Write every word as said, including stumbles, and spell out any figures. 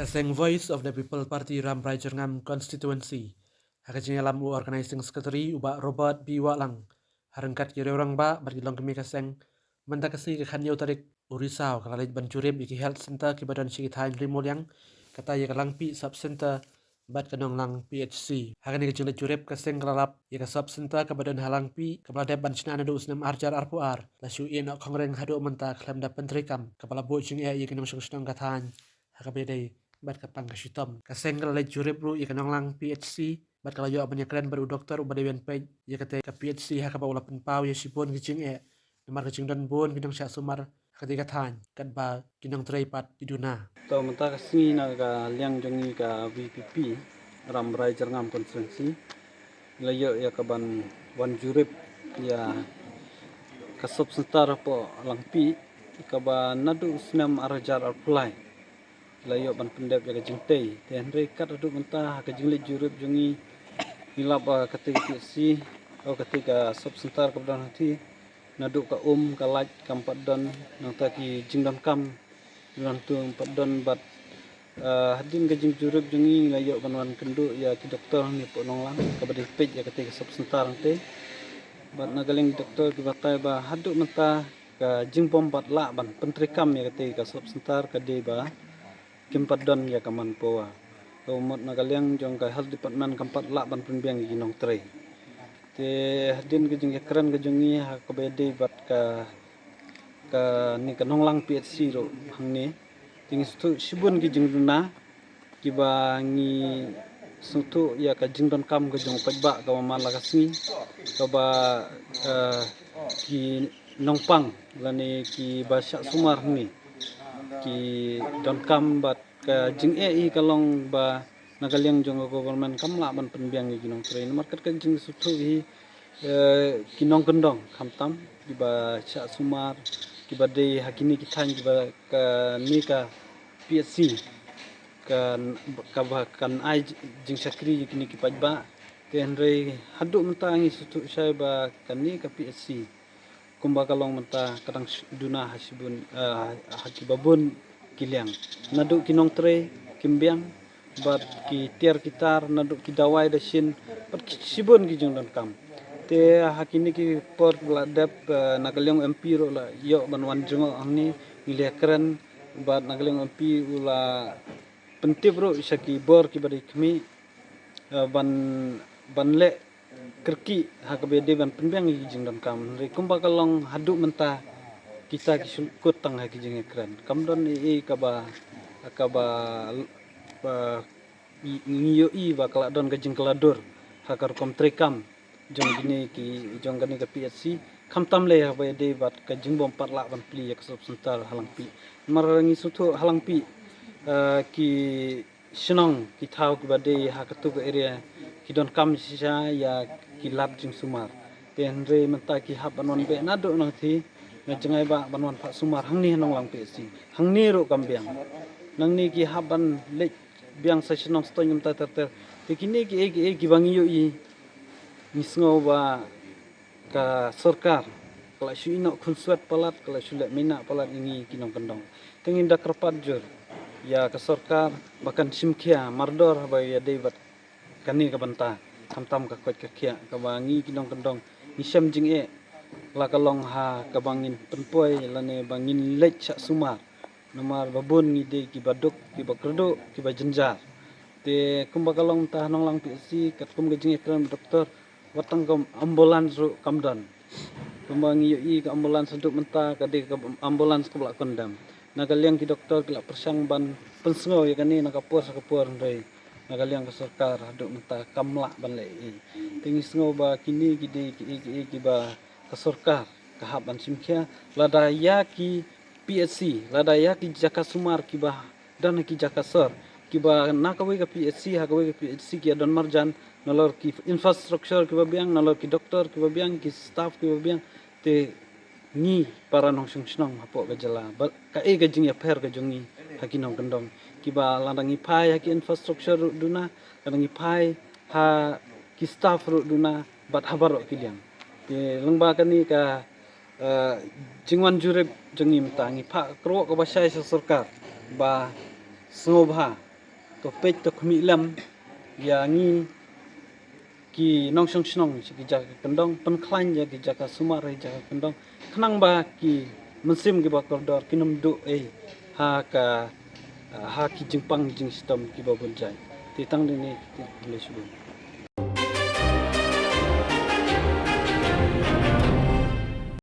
Seng Voice of the People Party Rambrai Jyrngam Constituency, ha ka jingïalam u Organising Secretary u Bah Robert B Wahlang, ha ryngkat ki rangbah bad ki longkmie ka seng, mynta ka sngi ka khathynñiew tarik u Risaw ka la leit ban jurip ïa ki health centre kiba don sha ki thaiñ Ri Muliang, kata ïa ka Langpih Sub Centre bad ka Nonglang P H C. Ha kane ka jingleit jurip ka seng ka la lap ïa ka sub centre kaba don ha Langpih kaba la dep ban shna naduh u snem ar hajar arphew ar, la shu ïeh noh khongren haduh mynta khlem da pyntreikam, kaba la buh jingeh ïa ki nongshong shnong ka thaiñ ha kaba ïadei bad ka pang ka shitom. Ka seng ka la leit jurip ruh ïa ka Nonglang P H C bad ka la ïoh ban ïakren bad u doktor uba dei ban peit ïa katei ka P H C ha kaba u la pynpaw ïa shibun ki jingeh namar ka jingdon bun ki nongshah sumar ha katei ka thaiñ katba ki nongtrei pat ki duna. To mynta ka sngi na ka liang jong ngi ka V P P Rambrai Jyrngam Constituency la ïoh ïa ka ban wan jurip ïa ka sub centre hapoh Langpih kaba naduh u snem ar hajar arphew lai la ïoh ban pyndep ïa ka jingtei. Te hynrei kat haduh mynta ha ka jingleit jurip jong ngi, ngi lap ba katei ka P H C, o katei ka sub centre kaba don hangtei, naduh ka um ka light kam pat don, nangta ki jingdonkam jong nangtu kam pat don bad, ah, hadien ka jingjurip jong ngi la ïoh ban wan kynduh ïa ki doktor hangne hapoh Nonglang kaba dei peit ïa katei ka sub centre hangtei. Bad na ka liang ki doktor ki batai ba haduh mynta ka jingbym pat lah ban pyntreikam ïa katei ka sub centre ka dei ba kim pat don ïa ka manpower. Ka mut na ka liang jong ka health department kam pat lah ban pynbiang ïa ki nongtrei. Te hadien ka jingïakren ka jong ngi ha kaba ïadei bad ka, kane ka Nonglang P H C ruh hangne, te ngi sngewthuh shibun ki jingduna kiba ngi sngewthuh ïa ka jingdonkam ka jong u paidbah kaba man la ka sngi, kaba, eh, ki nongpang lane kiba shah sumar hangne ki donkam bad ka jingeh hi ka long ba na ka liang jong ka government kam lah ban pynbiang ïa ki nongtrei namar kat ka jingsngewthuh hi, eh, ki nongkyndong khamtam kiba shah sumar kiba dei ha kine ki thaiñ kiba kane ka P H C kan, kaba kan ai jingshakri ïa kine ki paidbah. Te hynrei haduh mynta ngi sngewthuh shai ba kane ka P H C kumba ka long mynta ka dang sh-, duna ha shibun, eh, ha kiba bun ki liang. Naduh ki nongtrei kim biang bad ki tiar ki tar, naduh ki dawai dashin bad ki shibun ki jingdonkam. Te ha kine ki por ba la dep, eh, na ka liang M P ruh la ïoh ban wan jngoh hangne, ngi la kren bad na ka liang M P u la pyntip ruh sha ki bor kiba dei khmih, eh, ban, ban leh kyrkieh ha kaba ïadei ban pynbiang ïa ki jingdonkam. Hynrei kumba ka long haduh mynta kita ki shu kut tang ha ki jingïakren. Kam don ei ei kaba, kaba, ba, ngi ïohi ba ka la don ka jingkylla dur ha ka rukom treikam jong kine ki, jong kane ka P H C. Khamtam lei ha kaba ïadei bad ka jingbym pat lah ban plie ïa ka sub centre ha Langpih. Namar ngi sngewthuh ha Langpih, eh, ki shnong ki thaw kiba dei ha katu ka area ki donkam shisha ïa ki lad jingsumar. Te hynrei mynta ki hap ban wan beh naduh nangthie, nga jngai ba ban wan phah sumar hangne ha Nonglang P H C. Hangne ruh kam biang. Nangne ki hap ban leit biang sa shnong Stoiñ kumta ter ter. Te kine kiei kiei kiba ngi ïohi, ngi sngew ba ka sorkar ka la shu ïeh noh khunswet palat, ka la shu leh mynta palat ïa ngi ki nongkyndong. Te ngin da kyrpad jur ïa ka sorkar ba kan shim khia mardor haba ïadei bad kane ka bynta, khamtam ka koit ka khiah kaba ngi ki nongkyndong ngi shem jingeh, la ka long ha kaba ngin pynpoi lane ba ngin leit shah sumar. Namar ba bun ngi dei kiba duk, kiba kyrduh, kiba jynjar. Te kumba ka long mynta ha Nonglang P H C, katkum ka jingïakren bad doktor, wat tang ka ambulance ruh kam don. Kumba ngi ïohi ka ambulance haduh mynta ka dei ka ambulance kaba la condemn. Na ka liang ki doktor ki la pyrshang ban pynsngew ïa kane na ka por sha ka por, hynrei na ka liang ka sorkar haduh mynta kam lah ban leh ei ei. Te ngi sngew ba kine ki dei kiei kiei kiba ka sorkar ka hap ban shim khia, lada ïa ki P H C, lada ïa ki jaka sumar kiba don ha ki jaka sor, kiba na kawei ka P H C ha kawei ka P H C ki ïa don marjan, nalor ki infrastructure kiba biang, nalor ki doktor kiba biang, ki staff kiba biang. Te ngi para nongshong shnong hapoh ka jylla, ba kaei ka jingïapher ka jong ngi ha ki nongkyndong, kiba lada ngi phai ha ki infrastructure ruh duna, lada ngi phai ha ki staff ruh duna, bad ha baroh ki liang. Te lyngba kane ka, eh, jingwan jurip jong ngi mynta, ngi phah ka kyrwoh kaba shai sha sorkar ba sngewbha Peit to khmih lem ïa ngi ki nongshong shnong sha ki jaka kyndong, pynkhlaiñ ïa ki jaka sumar, ïa ki jaka kyndong, khnang ba ki mynsiem kiba kordor kin ym duh ei ha ka, ha ki jingpang jingshitom kiba bun jait. Te tang dei ne, te khublei shibun.